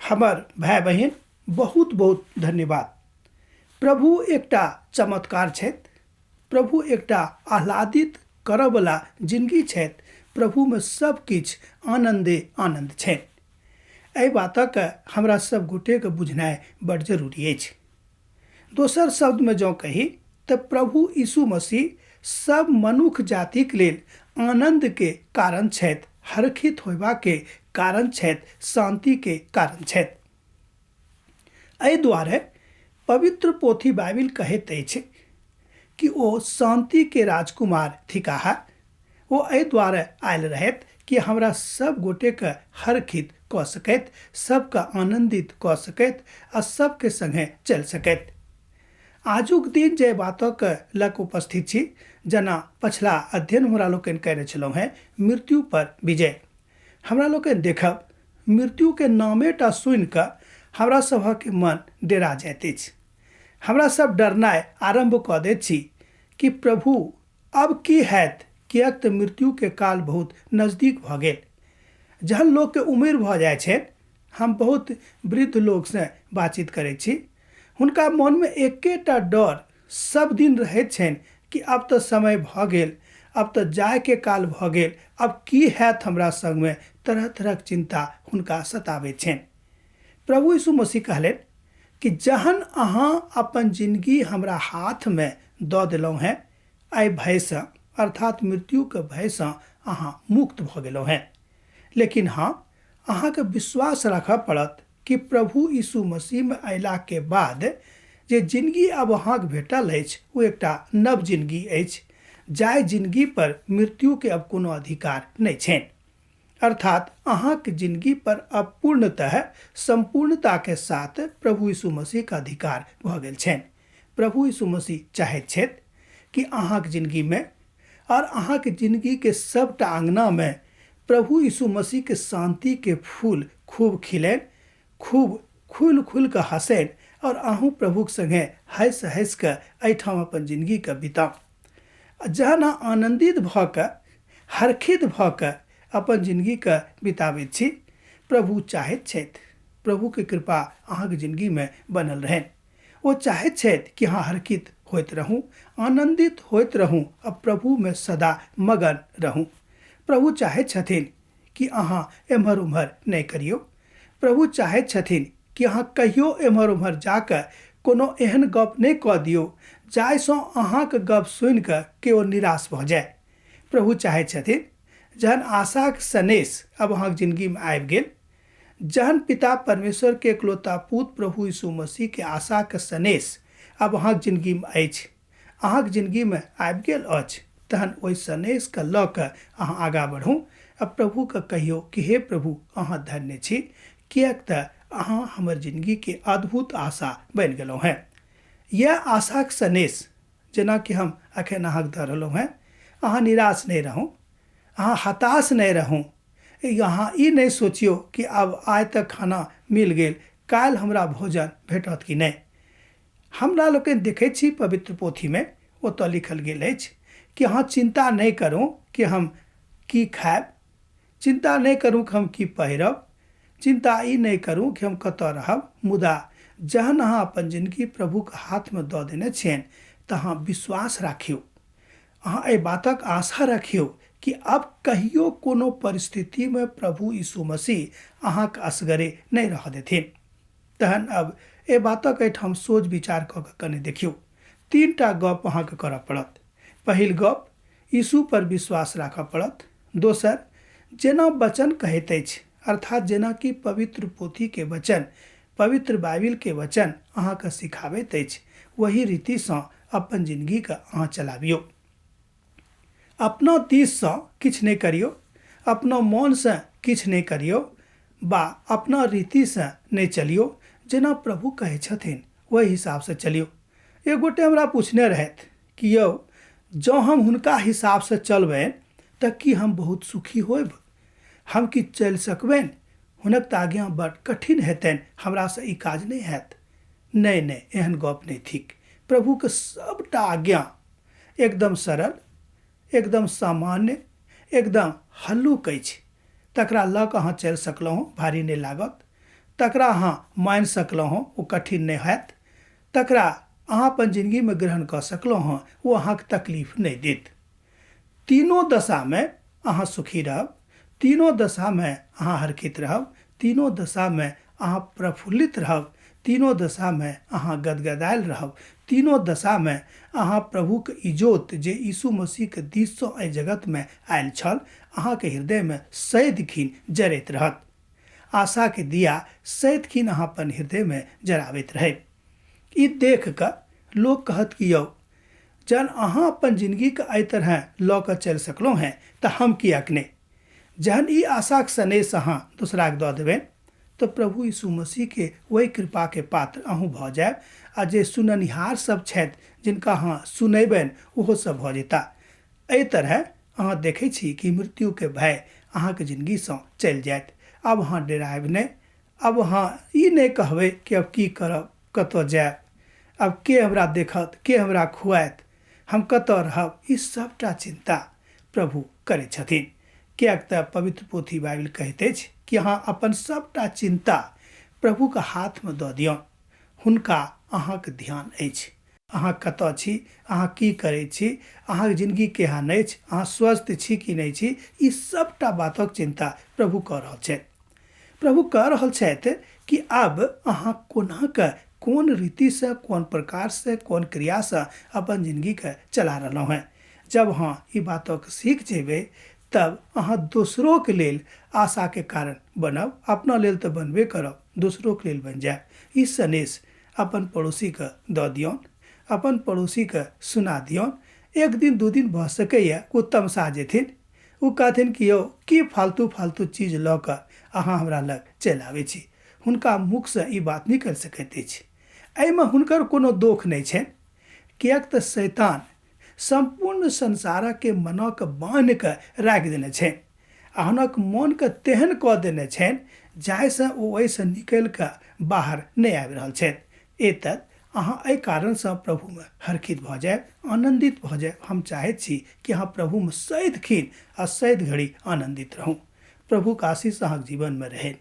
हमर भाय बहिन, बहुत बहुत धन्यवाद। प्रभु एकटा चमत्कार छथि, प्रभु एकटा आह्लादित करऽवला जिनगी छथि, प्रभुमे सब किछु आनन्दे आनन्द छनि। एहि बातक हमरा सब गोटेके बुझनाइ बड जरूरी अछि। दोसर शब्दमे जँ कही तऽ प्रभु यीशु मसीह सब मनुख जातिक लेल आनन्दके कारण छथि, हर्षित होयबाके कारण छथि, शान्तिके कारण छथि। एहि दुआरे पवित्र पोथी बाइबिल कहैत अछि कि ओ शान्तिके राजकुमार थिकाह। ओ एहि दुआरे आयल रहथि कि हमरा सब गोटेके हर्षित कऽ सकैत, सबके आनन्दित कऽ सकैत आ सबके संगे चलि सकैत। आजुक दिन जे बातक लग उपस्थित छी, जेना पछिला अध्ययन हमरा लोकनि कयने छलहुँ हेँ, मृत्यु पर विजय। हमरा लोकनि देखब मृत्युके नामेटा सुनिकऽ हमरा सभक मन डेरा जाइत अछि। हमरा सब डरनाइ आरम्भ कऽ दैत छी कि प्रभु अब की हैत, किएक तऽ मृत्युके काल बहुत नजदीक भऽ गेल। जहन लोकके उम्र भऽ जाइ छै, हम बहुत वृद्ध लोकसँ बातचीत करै छी, हुनका मनमे एकेटा डर सब दिन रहैत छनि कि अब तऽ समय भऽ गेल, अब तऽ जायके काल भऽ गेल, अब की हैत हमरा संगमे। तरह तरहक चिन्ता हुनका सताबैत छनि। प्रभु यीशु मसीह कहलनि कि जहन अहाँ अपन जिनगी हमरा हाथमे दऽ देलहुँ हेँ, एहि भयसँ अर्थात मृत्युके भयसँ अहाँ मुक्त भऽ गेलहुँ हेँ। लेकिन हाँ, अहाँके विश्वास राखऽ पड़त कि प्रभु यीशु मसीहमे अयलाके बाद जे जिनगी अब अहाँके भेटल अछि ओ एकटा नव जिनगी अछि, जाहि जिनगी पर मृत्युके अब कोनो अधिकार नहि छनि। अर्थात अहाँके जिनगी पर अब पूर्णतः सम्पूर्णताके साथ प्रभु यीशु मसीहके अधिकार भऽ गेल छनि। प्रभु यीशु मसीह चाहैत छथि कि अहाँके जिनगीमे और अहाँके जिनगीके सबटा अङ्गनामे प्रभु यीशु मसीहके शान्तिके फूल खूब खिलनि, खूब खुलि खुलि कऽ हँसनि और अहूँ प्रभुके सङ्गे हँसि हँसि कऽ एहिठाम अपन जिनगीके बिताउ। जहन अहाँ आनन्दित भऽ कऽ हर्षित भऽ कऽ अपन जिनगीके बिताबैत छी, प्रभु चाहैत छथि प्रभुके कृपा अहाँके जिनगीमे बनल रहनि। ओ चाहैत छथि कि अहाँ हर्षित होइत रहूँ, आनन्दित होइत रहूँ आ प्रभुमे सदा मगन रहूँ। प्रभु चाहैत छथिन कि अहाँ एम्हर उम्हर नहि करियौ। प्रभु चाहैत छथिन कि अहाँ कहियो एम्हर उम्हर जाकऽ कोनो एहन गप नहि कऽ दियौ जाहिसँ अहाँके गप सुनिकऽ केओ निराश भऽ जाय। प्रभु चाहैत छथिन जहन आशाक सनेस अब अहाँके जिनगीमे आबि गेल, जहन पिता परमेश्वर के एकलौता पूत प्रभु यीशु मसीह के आशा के सनेस अब अहाँके जिनगीमे अछि, अहाँके जिनगीमे आबि गेल अछि, तहन ओहि सनेसके लऽ कऽ अहाँ आगाँ बढ़ू आ प्रभुके कहियौ कि हे प्रभु, अहाँ धन्य छी, किएक तऽ अहाँ हमर जिनगीके अद्भुत आशा बनि गेलहुँ हेँ। इएह आशाके सनेस जेनाकि हम अखन अहाँके दऽ रहलहुँ हेँ, अहाँ निराश नहि रहू, अहाँ हताश नहि रहू, अहाँ ई नहि सोचियौ कि आब आइ तक खाना मिल गेल, काल्हि हमरा भोजन भेटत कि नहि। हमरा लोकनि देखै छी पवित्र पोथीमे ओतऽ लिखल गेल अछि कि अहाँ चिन्ता नहि करू कि हम की खायब, चिन्ता नहि करू कि हम की पहिरब, चिन्ता ई नहि करू कि हम कतऽ रहब, मुदा जहन अहाँ अपन जिनगी प्रभुके हाथमे दऽ देने छियनि तऽ अहाँ विश्वास राखियौ, अहाँ एहि बातक आशा रखियौ कि अब कहियो कोनो परिस्थितिमे प्रभु यीशु मसीह अहाँके असगरे नहि रहऽ देथिन। तहन अब एहि बातक एहिठाम सोच विचार कऽ कऽ कने देखियौ। तीनटा गप अहाँके करऽ पड़त। पहिल गप, यीशु पर विश्वास राखऽ पड़त। दोसर, जेना वचन कहैत अछि, अर्थात जेना कि पवित्र पोथीके वचन, पवित्र बाइबिलके वचन अहाँके सिखाबैत अछि, ओही रीतिसँ अपन जिनगीके अहाँ चलाबियौ। अपना दिससँ किछु नहि करियौ, अपना मोनसँ किछु नहि करियौ बा अपना रीतिसँ नहि चलियौ, जेना प्रभु कहै छथिन ओहि हिसाबसँ चलियौ। एक गोटे हमरा पूछने रहथि कि यौ, जँ हम हुनका हिसाबसँ चलबनि तऽ की हम बहुत सुखी होयब? हम की चलि सकबनि? हुनक तऽ आज्ञा बड़ कठिन हेतनि, हमरासँ ई काज नहि हैत। नहि नहि, एहन गप नहि थिक। प्रभुके सबटा आज्ञा एकदम सरल, एकदम सामान्य, एकदम हल्लुक अछि। तकरा लऽ कऽ अहाँ चलि सकलहुँ, भारी नहि लागत। तकरा अहाँ मानि सकलहुँ हँ, ओ कठिन नहि हैत। तकरा अहाँ अपन जिनगीमे ग्रहण कऽ सकलहुँ हँ, ओ अहाँके तकलीफ नहि देत। तीनो दशामे अहाँ सुखी रहब, तीनो दशामे अहाँ हरखित रहब, तीनो दशामे अहाँ प्रफुल्लित रहब, तीनो दशामे अहाँ गदगदायल रहब, तीनो दशामे अहाँ प्रभुके इजोत जे यीशु मसीहके दिससँ एहि जगतमे आयल छल अहाँके हृदयमे सदिखिन जरैत रहत। आशाके दिया सदिखिन अहाँ अपन हृदयमे जराबैत रहब। ई देख कऽ लोक कहत कि यौ जहन अहाँ अपन जिनगीके एहि तरहे लऽ कऽ चलि सकलहुँ हेँ तऽ हम किएक नहि। जहन ई आशाके सनेस अहाँ दोसराके दऽ देबै तऽ प्रभु यीशु मसीहके ओहि कृपाके पात्र अहूँ भऽ जायब आ जे सुननिहार सब छथि जिनका अहाँ सुनेबनि ओहो सब भऽ जेता। एहि तरहे अहाँ देखै छी कि मृत्युके भय अहाँके जिनगीसँ चलि जायत। आब अहाँ डेरायब नहि, आब अहाँ ई नहि कहबै कि आब की करब, कतऽ जायब, आब के हमरा देखत, के हमरा खुआयत, हम कतऽ रहब, ई सबटा चिन्ता प्रभु करै छथिन। किएक तऽ पवित्र पोथी बाइबिल कहैत अछि कि अहाँ अपन सबटा चिन्ता प्रभुके हाथमे दऽ दियौन, हुनका अहाँके ध्यान अछि। अहाँ कतऽ छी, अहाँ की करै छी, अहाँके जिनगी केहन अछि, अहाँ स्वस्थ छी कि नहि छी, ई सबटा बातक चिन्ता प्रभु कऽ रहल छथि। प्रभु कह रहल छथि कि आब अहाँ कोना कऽ कोन रीतिसँ कोन प्रकारसँ कोन क्रियासँ अपन जिनगीके चला रहलहुँ हेँ। जब अहाँ ई बातक सीख जेबै तब अहाँ दोसरोके लेल आशाके कारण बनब, अपना लेल तऽ बनबे करब, दोसरोके लेल बनि जायब। ई सनेस अपन पड़ोसीके दऽ दियौन, अपन पड़ोसीके सुना दियौन। एक दिन दू दिन भऽ सकैए ओ तमसा जेथिन, ओ कहथिन कि यौ की फालतू फालतू चीज लऽ कऽ अहाँ हमरा लग चलि आबै छी। हुनका मुखसँ ई बात निकलि सकैत अछि। एहिमे हुनकर कोनो दोख नहि छनि, किएक तऽ शैतान सम्पूर्ण संसारके मनक बान्हि कऽ राखि देने छनि आ हुनक मोनके तेहन कऽ देने छनि जाहिसँ ओ ओहिसँ निकलि कऽ बाहर नहि आबि रहल छथि। एतत् अहाँ एहि कारणसँ प्रभुमे हर्षित भऽ जायब, आनन्दित भऽ जायब। हम चाहैत छी कि अहाँ प्रभुमे सदिखिन आ सदि घड़ी आनन्दित रहू। प्रभुक आशीष अहाँके जीवनमे रहनि।